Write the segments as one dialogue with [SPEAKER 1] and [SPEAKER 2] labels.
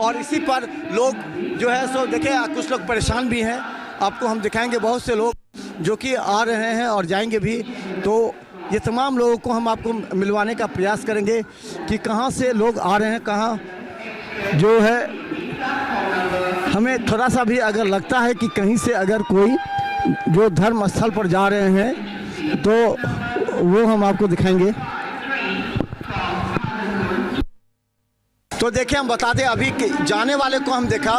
[SPEAKER 1] और इसी पर लोग जो है सो देखे, कुछ लोग परेशान भी हैं। आपको हम दिखाएंगे बहुत से लोग जो कि आ रहे हैं और जाएंगे भी। तो ये तमाम लोगों को हम आपको मिलवाने का प्रयास करेंगे कि कहाँ से लोग आ रहे हैं, कहाँ जो है। हमें थोड़ा सा भी अगर लगता है कि कहीं से अगर कोई जो धर्म स्थल पर जा रहे हैं तो वो हम आपको दिखाएंगे। तो देखिए, हम बता दें, अभी जाने वाले को हम देखा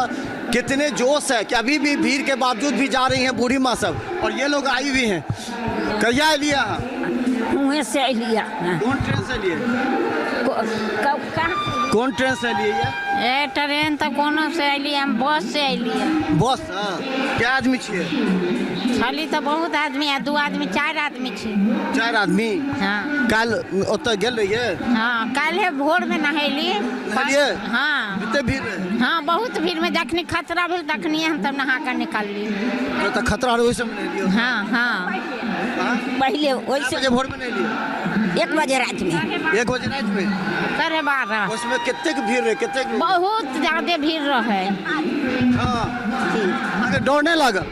[SPEAKER 1] कितने जोश है कि अभी भी भीड़ के बावजूद भी जा रही हैं बूढ़ी माँ सब, और ये लोग आई हुई हैं। कहिया लिया?
[SPEAKER 2] हुएं से अलिया।
[SPEAKER 1] कौन ट्रेन से लिए? कौन ट्रेन से लिए?
[SPEAKER 2] ए ट्रेन तो कोनो से अलिए, हम बस से अलिए।
[SPEAKER 1] बस? हाँ। क्या आदमी छिए?
[SPEAKER 2] छली तो बहुत आदमी है, 2 आदमी 4 आदमी छी।
[SPEAKER 1] 4 आदमी?
[SPEAKER 2] हाँ।
[SPEAKER 1] काल ओतऽ गेल रहिए?
[SPEAKER 2] हाँ, काल्हे भोर में नहेली।
[SPEAKER 1] नहेलिए?
[SPEAKER 2] हाँ।
[SPEAKER 1] कते भीड़ रहे?
[SPEAKER 2] हाँ, बहुत भीड़ में जखनी खतरा भेल तखनी हम तब नहा कर निकलली।
[SPEAKER 1] तो खतरा रहे ओहि समय नहेलिए?
[SPEAKER 2] हाँ, हाँ।
[SPEAKER 1] हाँ?
[SPEAKER 3] पहले ओहि
[SPEAKER 1] से बजे भोर में नहेलिए?
[SPEAKER 3] 1 बजे रात में।
[SPEAKER 1] 1 बजे रात में?
[SPEAKER 2] 12:30।
[SPEAKER 1] उसमें कतेक भीड़ रहे? कतेक?
[SPEAKER 2] बहुत ज्यादा भीड़ रहे।
[SPEAKER 1] हाँ। अहाँके डर नहीं लागल?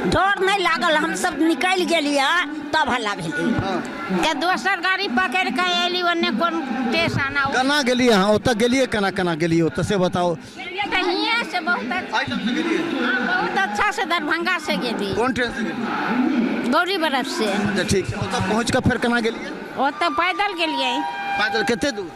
[SPEAKER 3] डर नहीं लागल, हम सब निकल गेलियै तब हल्ला भेलै।
[SPEAKER 1] हाँ।
[SPEAKER 2] के दोसर गाड़ी पकड़ के एली ओन्ने कोन स्टेशन आ।
[SPEAKER 1] केना गेलियै अहाँ ओतऽ? गेलियै केना, केना गेलियै ओतऽ से बताउ।
[SPEAKER 2] तऽ हियाँ से बहुत अच्छा।
[SPEAKER 1] एहिठाम से गेलियै?
[SPEAKER 2] हाँ, बहुत अच्छा से दरभंगा से गेली।
[SPEAKER 1] कोन ट्रेन से गेलियै?
[SPEAKER 2] गौरी बरफ से।
[SPEAKER 1] अच्छा ठीक छै। ओतऽ पहुँच कऽ फेर केना गेलियै?
[SPEAKER 2] ओतऽ पैदल गेलियै।
[SPEAKER 1] पैदल कते दूर?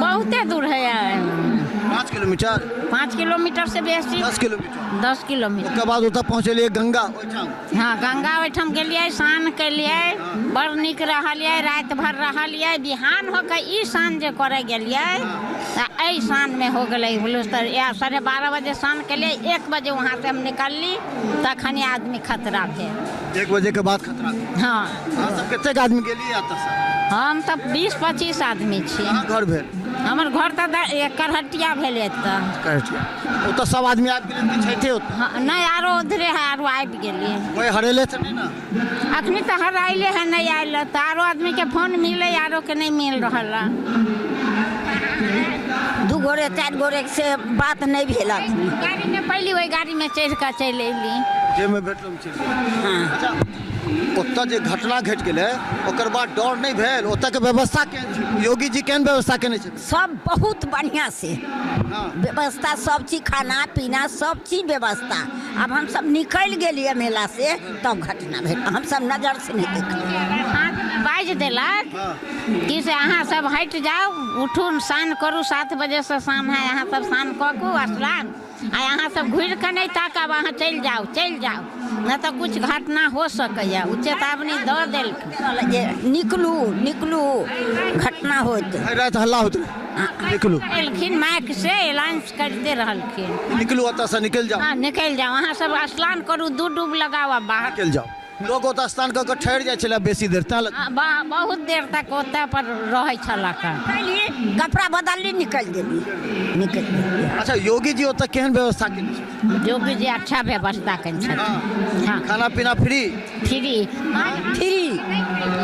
[SPEAKER 2] बहुते दूर है।
[SPEAKER 1] 5 किलोमीटर?
[SPEAKER 2] 5 किलोमीटर से बेसी।
[SPEAKER 1] 10 किलोमीटर।
[SPEAKER 2] 10 किलोमीटर।
[SPEAKER 1] ओकर बाद ओतऽ पहुँचलियै गंगा ओहिठाम?
[SPEAKER 2] हाँ, गंगा ओहिठाम गेलियै, स्नान केलियै, बड़ नीक रहलियै, राति भर रहलियै। बिहान होके ई स्नान जे करे गेलियै तऽ एहि स्नानमे हो गेलै हुलूस। तऽ 12:30 बजे स्नान केलियै, 1 बजे वहाँ से हम निकलली, तखन आदमी खतरा भेल।
[SPEAKER 1] 1 बजे के बाद खतरा भेल?
[SPEAKER 2] हाँ।
[SPEAKER 1] अहाँ सब कतेक आदमी गेलियै एतऽसँ?
[SPEAKER 2] हम तऽ 20-25 आदमी छी।
[SPEAKER 1] कहाँ घर भेल?
[SPEAKER 2] हमर घर तऽ करहटिया भेल एतऽ।
[SPEAKER 1] करहटिया। ओतऽ सब आदमी आबि गेलै कि छैथे ओतऽ?
[SPEAKER 2] हाँ, नहि, आरो उधरे है, आरो आबि गेलियै।
[SPEAKER 1] कोइ हरेले तऽ नहि ने?
[SPEAKER 2] अखनी तऽ हराइले है, नहि आयल तऽ आरो आदमीके फोन मिलै, आरो के नहि मिल रहल है।
[SPEAKER 3] 2 गोरे 4 गोरे से बात नहीं भेल अखनी।
[SPEAKER 2] गाड़ी में पहली ओहि गाड़ी में चढ़ि कऽ चलि अयली।
[SPEAKER 1] जाहिमे भेटल ओहिमे चलि गेली।
[SPEAKER 3] हाँ।
[SPEAKER 1] अच्छा, ओतऽ जे घटना घटि गेलै ओकर बाद डर नहि भेल? ओतऽके व्यवस्था केहन छै? योगी जी केहन व्यवस्था केने छै?
[SPEAKER 3] सब बहुत बढ़िआँ से।
[SPEAKER 1] हाँ।
[SPEAKER 3] व्यवस्था सब चीज, खाना पीना सब चीज व्यवस्था। अब हम सब निकलि गेलियै मेला से तब घटना भेल, हम सब नजर से नहि देखलियै।
[SPEAKER 2] साँझमे बाजि देलक
[SPEAKER 1] हाँ।
[SPEAKER 2] कि से अहाँ सब हटि जाउ, उठू, स्नान करू, 7 बजेसँ शाम है, अहाँ सब स्नान कऽ कऽ स्नान आ अहाँ सब घुरि कऽ नहि ताकब, अहाँ चलि जाउ, चलि जाउ, नहि तऽ किछु घटना हो सकैए। ओ चेतावनी दऽ देलखिन
[SPEAKER 3] जे निकलू निकलू, घटना होत।
[SPEAKER 1] आइ राति हल्ला होइत रहै, निकलू।
[SPEAKER 2] एलखिन माइक से एलाउंस करिते रहलखिन,
[SPEAKER 1] निकलू ओतऽसँ, निकलि जाउ।
[SPEAKER 2] हाँ, निकलि जाउ, अहाँ सब स्नान करू, 2 डूब लगाउ आ बाहर
[SPEAKER 1] निकलि जाउ। लोग ओतऽ स्नान कऽ कऽ ठहरि जाइ छलै बेसी देर तैं।
[SPEAKER 2] हाँ, बहुत देर तक ओतऽ पर रहै छलक।
[SPEAKER 3] कपड़ा बदलली, निकलि गेली, निकलि गेली।
[SPEAKER 1] अच्छा, योगी जी ओतऽ केहन व्यवस्था केने छथिन?
[SPEAKER 2] योगी जी अच्छा व्यवस्था केने छथिन। हाँ।
[SPEAKER 1] खाना पीना फ्री?
[SPEAKER 2] फ्री।
[SPEAKER 3] फ्री।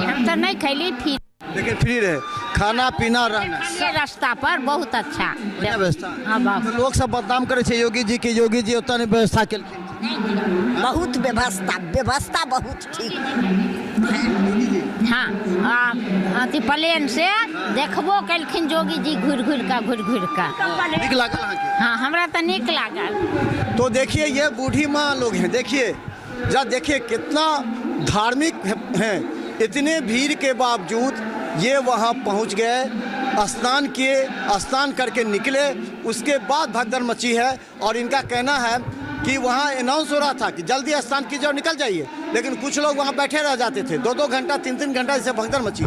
[SPEAKER 2] हम तऽ नहि खैली, फ्री।
[SPEAKER 1] लेकिन फ्री रहे खाना पीना रहना।
[SPEAKER 2] रास्ता पर बहुत अच्छा
[SPEAKER 1] बढ़िया व्यवस्था।
[SPEAKER 2] हाँ, बहुत।
[SPEAKER 1] लोग सब बदनाम करे छै योगी जी के, योगी जी ओतऽ नहि व्यवस्था केलखिन।
[SPEAKER 3] बहुत व्यवस्था, व्यवस्था बहुत ठीक।
[SPEAKER 2] हाँ, अथी प्लेन से देखबो केलखिन योगी जी घुरि घुरि कऽ, घुरि घुरि कऽ।
[SPEAKER 1] नीक लागल अहाँके?
[SPEAKER 2] हाँ, हमरा तऽ नीक लागल।
[SPEAKER 1] तो देखिए ये बूढ़ी माँ लोग हैं, देखिए जरा, देखिए कितना धार्मिक हैं, इतने भीड़ के बावजूद ये वहाँ पहुँच गए, स्नान किए, स्नान करके निकले, उसके बाद भगदड़ मची है। और इनका कहना है कि वहाँ अनाउंस हो रहा था कि जल्दी स्नान कीजिए और निकल जाइए, लेकिन कुछ लोग वहाँ बैठे रह जाते थे 2-2 घंटा 3-3 घंटा, जिससे भगदड़ मची।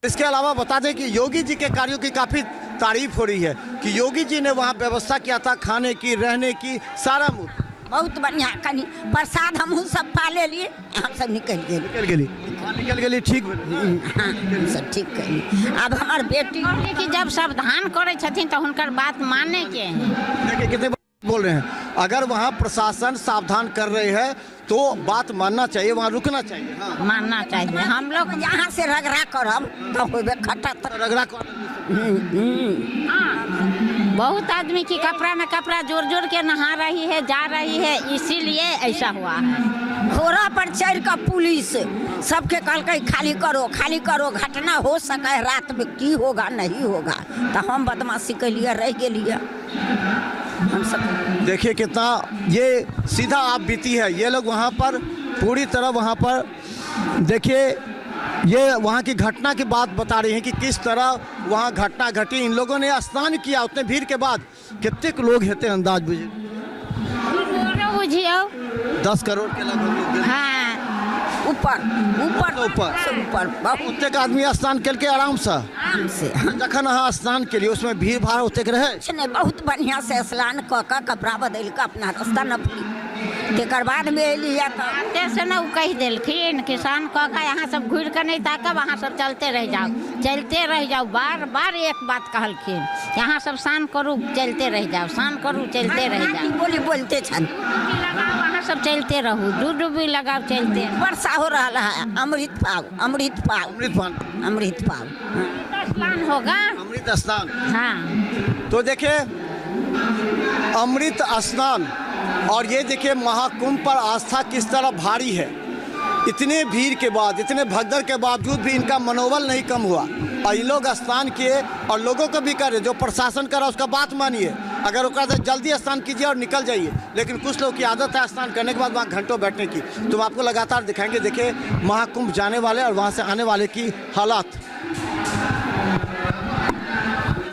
[SPEAKER 1] इसके अलावा बता दें कि योगी जी के कार्यों की काफ़ी तारीफ हो रही है कि योगी जी ने वहाँ व्यवस्था किया था खाने की, रहने की, सारा मुफ्त।
[SPEAKER 3] बहुत बढ़िया, कनी प्रसाद हमहूँ सब पा लेलियै, हम सब निकलि गेली।
[SPEAKER 1] निकलि गेली। हाँ, निकलि गेली, ठीक भेलै।
[SPEAKER 3] हाँ, हम सब ठीक कयली। आब हमर बेटी
[SPEAKER 2] कहली कि जब सावधान करै छथिन तऽ हुनकर बात माने के है।
[SPEAKER 1] देखिए कितने बोल रहे हैं, अगर वहाँ प्रशासन सावधान कर रहे हैं तो बात मानना चाहिए, वहाँ रुकना चाहिए। हाँ।
[SPEAKER 2] मानना चाहिए। हम लोग
[SPEAKER 3] यहाँ से रगड़ा करब तो होबे खटत।
[SPEAKER 1] रगड़ा कर।
[SPEAKER 2] हाँ। बहुत आदमी की कपड़ा में कपड़ा जोड़ जोड़ के नहा रही है, जा रही है, इसीलिए ऐसा हुआ है।
[SPEAKER 3] घोड़ा पर चढ़ कर पुलिस सबके कहलकै खाली करो, खाली करो, घटना हो सके है रात में, की होगा नहीं होगा। तो हम बदमाशी के लिए रह गेलिए हम सब।
[SPEAKER 1] देखिए कितना ये सीधा आप बीती है। ये लोग वहाँ पर पूरी तरह वहाँ पर देखिए ये वहाँ की घटना की बात बता रही हैं कि किस तरह वहाँ घटना घटी। इन लोगों ने स्नान किया उतने भीड़ के बाद। कितने लोग हेते अंदाज बुझे?
[SPEAKER 2] बुझियो
[SPEAKER 1] 10 करोड़ के लगभग।
[SPEAKER 2] हाँ,
[SPEAKER 3] ऊपर ऊपर
[SPEAKER 1] ऊपर
[SPEAKER 3] ऊपर बहुत
[SPEAKER 1] ओतेक आदमी स्नान करके आराम से,
[SPEAKER 3] आराम से।
[SPEAKER 1] जखन अहाँ स्नान के लिए उसमें भीड़ भाड़ ओतेक रहे?
[SPEAKER 3] कुछ नहीं, बहुत बढ़िया से स्नान कऽ कऽ कपड़ा बदलि कऽ अपना रास्ता नपली। तकर बाद में एली
[SPEAKER 2] तऽ से ने ओ कहि देलखिन कि स्नान कऽ कऽ अहाँ सब घुरि कऽ नहि ताकब, अहाँ सब चलते रहि जाउ, चलते रहि जाउ। बार बार एक बात कहलखिन, अहाँ सब स्नान करू चलते रहि जाउ, स्नान करू चलते रहि जाउ।
[SPEAKER 3] बोली बोलते छन
[SPEAKER 2] लगाउ, अहाँ सब चलते रहू, दूध डुबी लगाउ चलते।
[SPEAKER 3] वर्षा हो रहा है, अमृत पाओ, अमृत पाओ,
[SPEAKER 1] अमृत पान,
[SPEAKER 3] अमृत पाओ,
[SPEAKER 2] स्नान होगा,
[SPEAKER 1] अमृत स्नान।
[SPEAKER 2] हाँ,
[SPEAKER 1] तो देखिए अमृत स्नान। और ये देखिए महाकुंभ पर आस्था किस तरह भारी है। इतने भीड़ के बाद, इतने भगदड़ के बावजूद भी इनका मनोबल नहीं कम हुआ और ये लोग स्नान किए और लोगों को भी करे। जो प्रशासन करा उसका बात मानिए, अगर ओकरा से जल्दी स्नान कीजिए और निकल जाइए। लेकिन कुछ लोग की आदत है स्नान करने के बाद वहाँ घंटों बैठने की। तो हम आपको लगातार दिखाएंगे। देखिए महाकुंभ जाने वाले और वहाँ से आने वाले की हालात।